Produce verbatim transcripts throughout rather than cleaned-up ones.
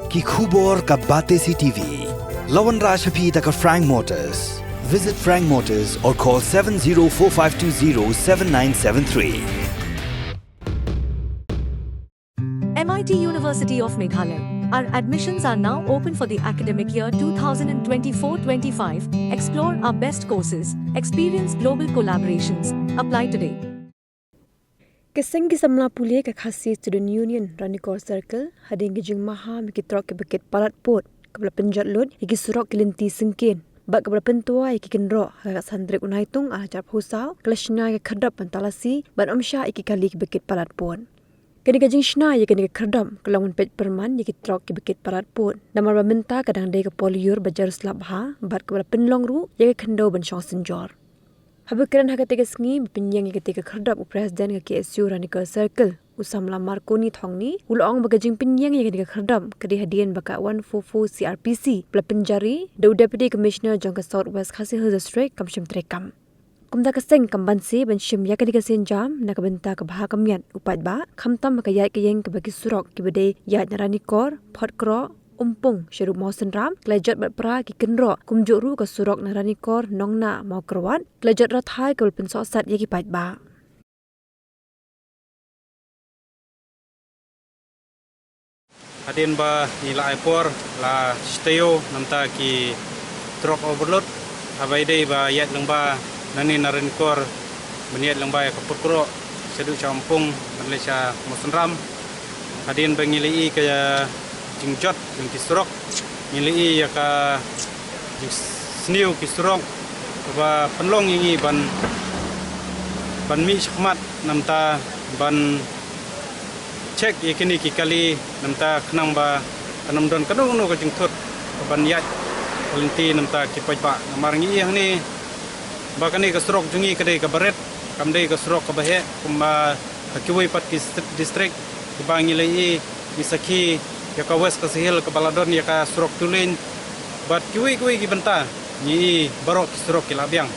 Ki khubor ka Batesi T V. La wanrah sha phi da ka Frank Motors. Visit Frank Motors or call seven zero four five two zero seven nine seven three. M I T University of Meghalaya. Our admissions are now open for the academic year two thousand twenty-four twenty-five. Explore our best courses, experience global collaborations. Apply today. Ka seng ki samla pule ka Khasi Student Union Ranikor Circle hadien ka jingmaham ïa ki trok kiba kit palat pud kaba la pynjot lut ïa ki surok ki lynti syngkien bad kaba la pyntuai ïa ki kynroh ha ka khatsandrek u Naitung arhajar arphew saw ka la shna ïa ka khyrdop ban talasi ban ym shah ïa ki kali kiba kit palat pud. Kane ka jingshna ïa kane ka khyrdop ka long ban peit pyrman ïa ki trok kiba kit palat pud namar ba mynta ka dang dei ka por lyiur ba jar slap bha bad kaba la pynlong ruh ïa ka khyndew ban shong synjor. Haba kren ha katei ka sngi ba pynïeng ïa katei ka khyrdop u President ka K S U Ranikor Circle u samla Marconi Thongni u la ong ba ka jingpynïeng ïa katei ka khyrdop ka dei hadien ba ka one four four C R P C ba la pynjari da u Deputy Commissioner jong ka South West Khasi Hills District kam shym treikam. Kumta ka seng kam banse ban shim ïa katei ka sienjam na ka bynta kaba ha ka miat u paidbah khamtam ha ka ïaid ka ïeng kaba ki surok kiba dei ïaid na Ranikor, Photkroh, Umpung sha ruh Mawsynram, ka la jot bad pra ki kynroh kumjuh ruh ka surok na Ranikor, Nongnah, Mawkyrwat, ka la jot rathai kaba la pynsohsat ïa ki paidbah. Hadien ba ngi la ai por la shi taïew namar ki trok overload haba ïadei ba ïaid lyngba nangne na Ranikor ban ïaid lyngba ïa ka Photkroh shaduh sha Umpung ban leit sha Mawsynram. Hadien ba ngi la ïohi ka jingjot jong ki surok, ngi la ïohi ïa ka jingsniew ki surok kaba pynlong ïa ngi ban ban mih shakhmat namar ban check ïa kine ki kali namar khnang ba kan ym don kano kano ka jingthut kaban ïaid ka lynti namar ki paidbah. Namar ngi ïohi hangne ba kane ka surok jong ngi ka dei kaba rit, kam dei ka surok kaba heh kumba ha kiwei pat ki st- district kiba ngi la ïohi, ngi sakhi ïa ka West Khasi Hills kaba la don ïa ka surok two lane bad kiwei kiwei ki bynta ngi ïohi baroh ki surok ki la biang.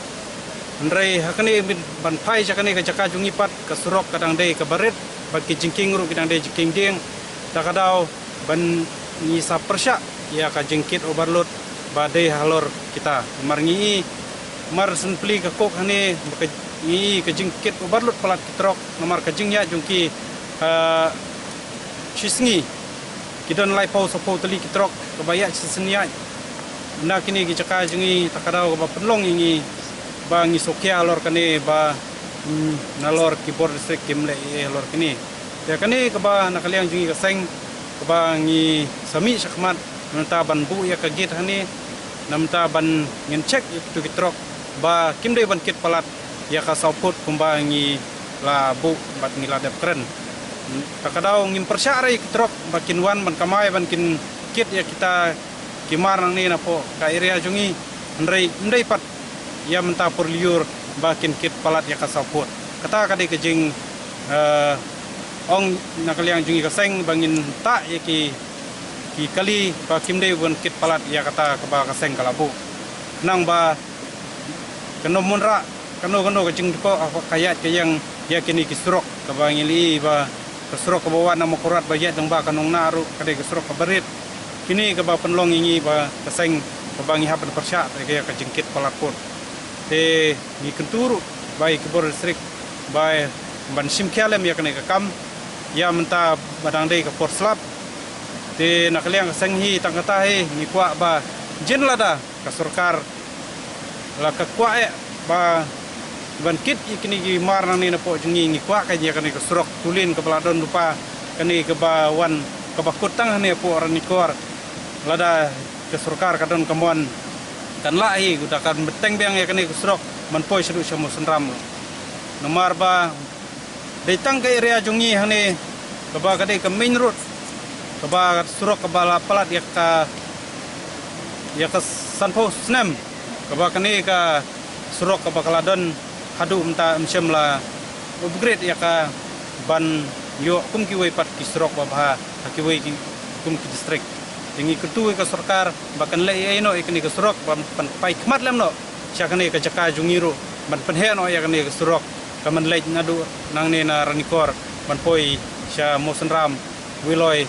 Hynrei ha kane ban phai sha kane ka jaka jong ngi pat ka surok ka dang dei kaba rit bad ki jingkieng ruh ki dang dei jingkieng dieng. Ta ka daw ban ngi sa pyrshah ïa ka jingkit overload ba dei halor kita. Namar ngi ïohi mar shen pli ka kok hangne ba ka ngi ïohi ka jingkit overload palat ki trok namar ka jingïaid jong ki, ah, shi sngi ki don laiphew saphew tylli ki trok kaba ïaid shisien ïaid na kine ki jaka jong ngi. Ta ka daw kaba pynlong ïa ngi ba ngi sngewkhia halor kane ba, mm, nalor ki bor district kim leh ei ei halor kine. Te kane kaba na ka liang jong ngi ka seng kaba ngi sa mih shakhmat namar ban buh ïa ka gate hangne namar ban ngin check ïa kitu ki trok ba kim dei ban kit palat ïa ka saw phut kumba ngi la buh bad ngi la dep kren. Ta ka daw ngim pyrshah re ïa ki trok ba kin wan ban kamai ban kin kit ïa kita ki mar nangne napoh ka area jong ngi. Hynrei ym dei pat ïa mynta por lyiur ba kin kit palat ïa ka saw phut. Kata ka dei ka jing, eh, ong na ka liang jong ngi ka seng ba ngin tah ïa ki, ki kali ba kim dei ban kit palat ïa kata kaba ka seng ka la buh. Khnang ba kan ym wanrah kano kano ka jingdkoh ha ka ïaid ka ïeng ïa kine ki surok kaba ngi la ïohi ba ka surok kaba wan na Mawkyrwat ba ïaid lyngba ka Nongnah ruh ka dei ka surok kaba rit. Kine kaba pynlong ïa ngi ba ka seng kaba ngi hap ban pyrshah ïa ka jingkit palat phut. Te ngi kyntu ruh ba ïa ki bor district ba ban shim khia lem ïa kane ka kam ïa mynta ba dang dei ka por slap. Te na ka liang ka seng hi tang kata hi ngi kwah ba jin lada ka sorkar la ka kwah eh ba ban kit ïa kine ki mar nangne napoh jong ngi, ngi kwah ka ïa kane ka surok two lane kaba la don lypa, kane kaba wan kaba kut tang hangne hapoh Ranikor. Lada ka sorkar ka don ka mon kan lah hi, ka da kan bteng biang ïa kane ka surok ban poi shaduh sha Mawsynram. Namar ba dei tang ka area jong ngi hangne kaba ka dei ka main road, kaba surok kaba la palat ïa ka, ïa ka sanphew snem, kaba kane ka surok kaba ka la don haduh mynta ym shym la upgrade ïa ka ban ïoh kum kiwei pat ki surok ba bha ha kiwei ki, kum ki district. Te ngi kyntu ïa ka sorkar ba kan leh ei ei noh ïa kane ka surok ban, ban pynpaw khmat lem noh sha kane ka jaka jong ngi ruh ban pynheh noh ïa kane ka surok ka ban leit naduh nangne na Ranikor ban poi sha Mawsynram, Wiloi,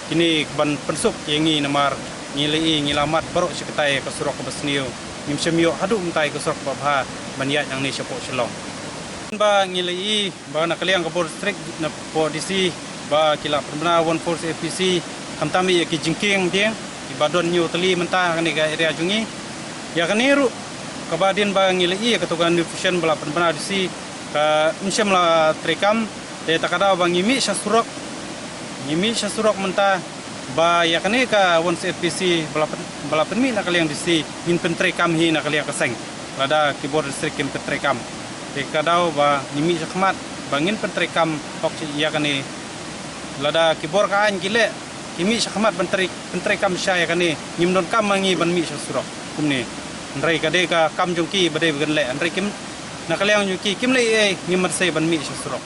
kine ban pynsuk ïa ngi namar ngi la i ngi la mad baroh shi katta ïa ka surok kaba sniew. Ngim shym ïoh haduh mynta ïa ka surok ba bha ban ïaid nangne shapoh Shillong. Ba ngi la i ba na ka liang ka bor district na poh D C ba ki la pynbna one force A P C, khamtam ïa ki jingkieng dieng kiba don hynñiew tylli mynta ha kane ka area jong ngi. Ïa kane ruh kaba dien ba ngi la i ïa kato ka notification ba la pynbna D C ka ym shym la treikam. Te ta ka daw ba ngi mih sha surok, ngi mih sha surok mynta ba ïa kane ka one force A P C ba la pyn-, ba la pynmih na ka liang D C ngin pyntreikam hi na ka liang ka seng. Lada ki bor district kim pyntreikam, te ka daw ba ngi mih sha khmat ba ngin pyntreikam hok ïa kane. Lada ki bor ka aiñ ki leh, ki mih sha khmat ban trei, pyntreikam sha ïa kane, ngim donkam ma ngi ban mih sha surok kumne. Hynrei ka dei ka kam jong ki ba dei ba kin leh, hynrei kim, na ka liang jong ki kim leh ei ei, ngim mat sei ban mih sha surok.